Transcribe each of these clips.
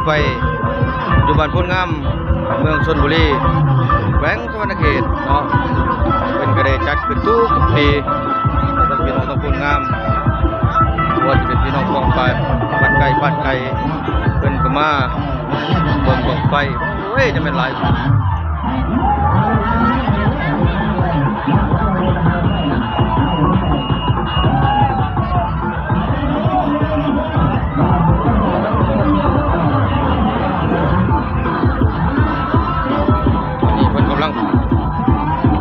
ໄຟຢູ່ບ້ານໂພນງາມ ເມືອງຊົນບູລີ ແຂວງສະຫວັນນະເຂດເນາະ. ເພິ່ນກໍໄດ້ຈັດຂຶ້ນທຸກໆປີ ໃຫ້ກັບພີ່ນ້ອງຕຳບົນງາມ ບໍ່ວ່າຈະເປັນພີ່ນ້ອງປ້ອງປາຍ ບ້ານໃກ້ບ້ານໄກ ເພິ່ນກໍມາເບິ່ງບັ້ງໄຟ. ໂອ້ຍ ຈະແມ່ນຫຼາຍ. ອັນນີ້ເພິ່ນກຳລັງ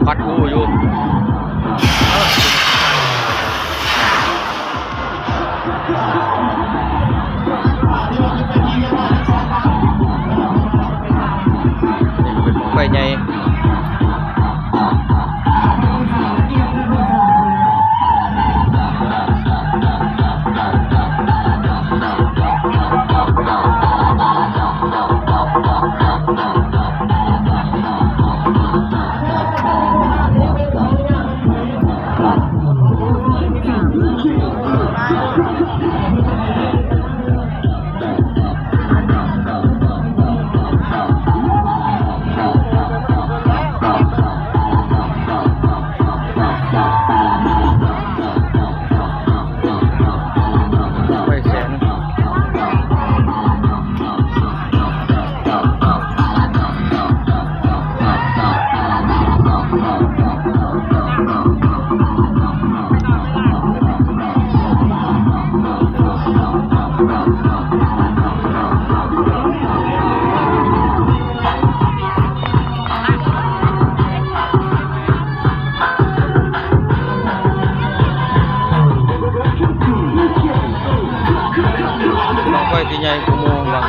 ພັດຮູ້ຢູ່. ນີ້ກໍເປັນບັ້ງໄຟໃຫຍ່. ໄຟແສງ. ບັ້ງໄຟທີ່ໃຫຍ່ກວ່າໝູ່ບັ້ງ.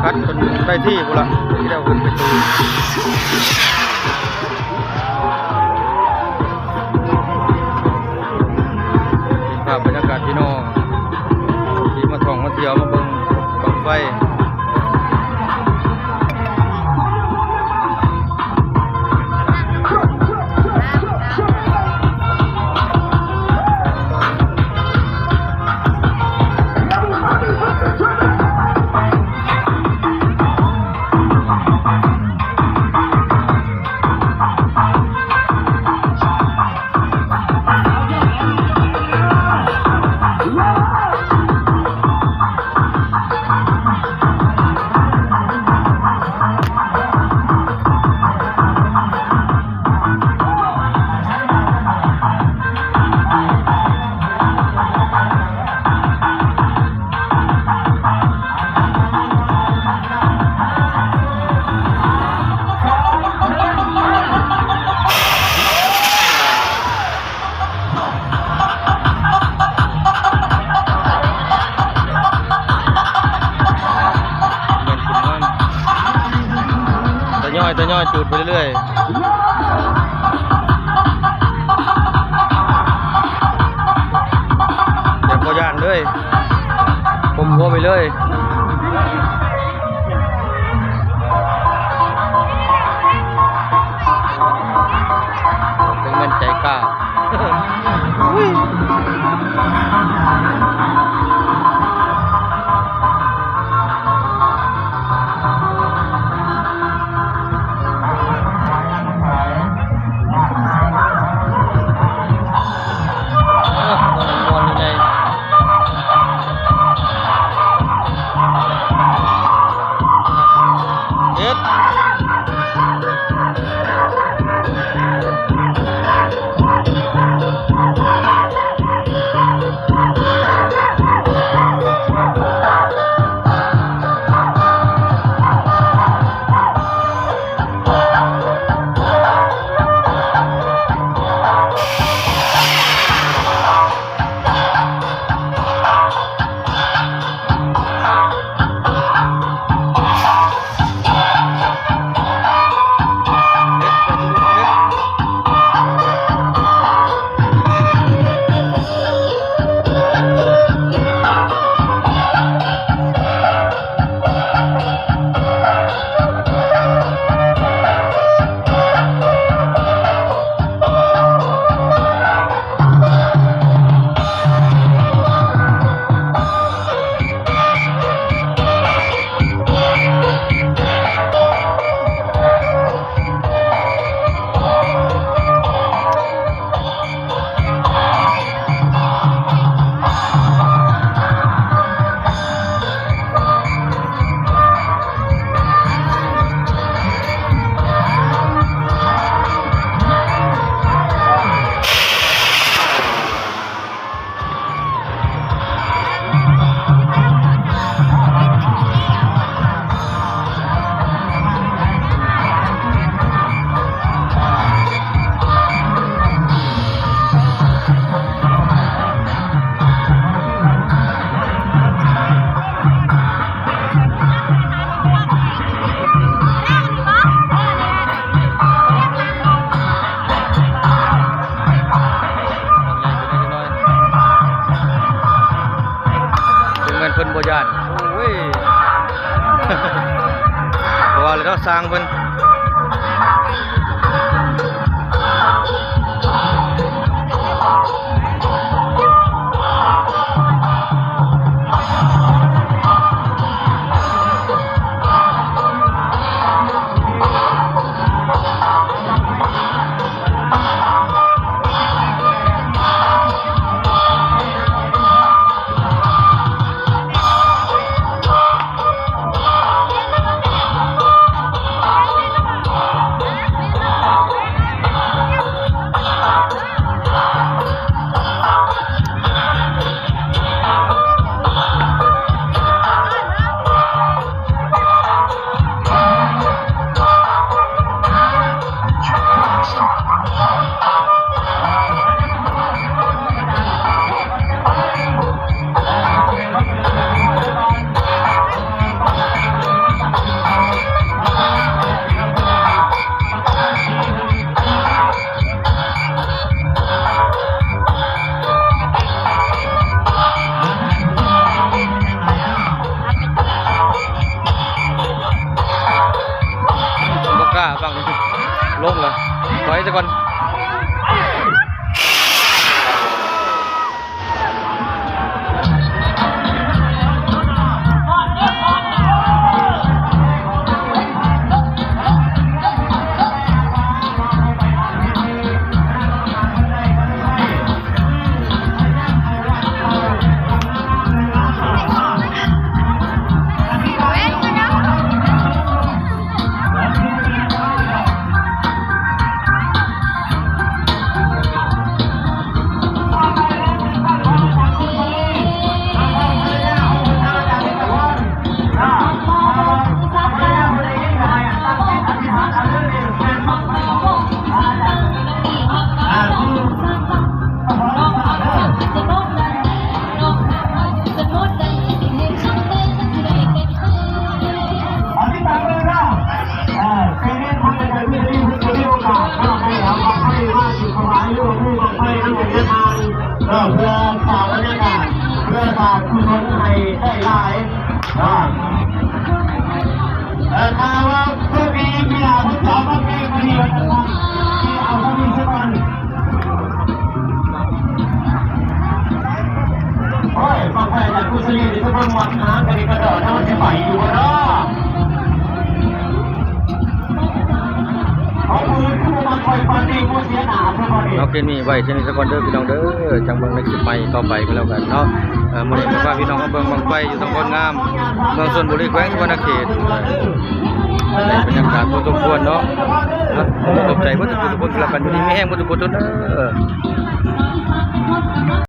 ຄັດຈົນໄດ້ທີ່ພຸ້ນລະ ທີ່ແລ້ວຂຶ້ນໄປຕູ. ເປັນພາບບັນຍາກາດພີ່ນ້ອງທີ່ມາທ່ອງມາທ່ຽວມາເບິ່ງບັ້ງໄຟ. ແມ່ນຂຶ້ນມາ ທະຍອຍ ທະຍອຍຈູດໄປເລື້ອຍໆ ແບບບໍ່ຢ້ານເລີຍ ຄົມຫົວໄປເລີຍ. ຈັ່ງແມ່ນໃຈກ້າ. ເຮັດ. ສ້າງເພິ່ນ. ບໍ່ກ້າບັງ ລົງລະ ຖອຍຊະກ່ອນ. ເອີ ເພື່ອສ້າງບັນຍາກາດ ເພື່ອສາດກຸສົນໃຫ້ໄດ້ຫຼາຍ. ເອີ ເອີ ຖ້າວ່າເພື່ອມີກິລາຟຸດຊອລມາເກມນີ້ ເອົາເທົ່ານີ້ຊະກ່ອນ. ໂອ້ຍ ບັ້ງໄຟອາຈານກຸສລີນີ້ ສະເບິ່ງວັດຫາງກະດິກກະດໍ້ ແລ້ວມັນຊິໄປຢູ່ບໍ່ເນາະ? ເອົາ ເພາະເກມນີ້ໄວ້ເທົ່ານີ້ສາກ່ອນເດີພີ່ນ້ອງເດີ ຈັ່ງເບິ່ງໃນຄລິບໃໝ່ຕໍ່ໄປກໍແລ້ວກັນເນາະ. ເອີ ມື້ນີ້ກໍພາພີ່ນ້ອງມາເບິ່ງບັ້ງໄຟຢູ່ນະຄອນງາມ ເມືອງຊົນບຸລີ ແຂວງສະຫວັນນະເຂດ. ໄດ້ບັນຍາກາດພໍສົມຄວນເນາະ. ຂອບໃຈເບິດທຸກຄົນທີ່ຮັກກັນ ຢູ່ດີມີແຮງເບິດທຸກຄົນເດີ.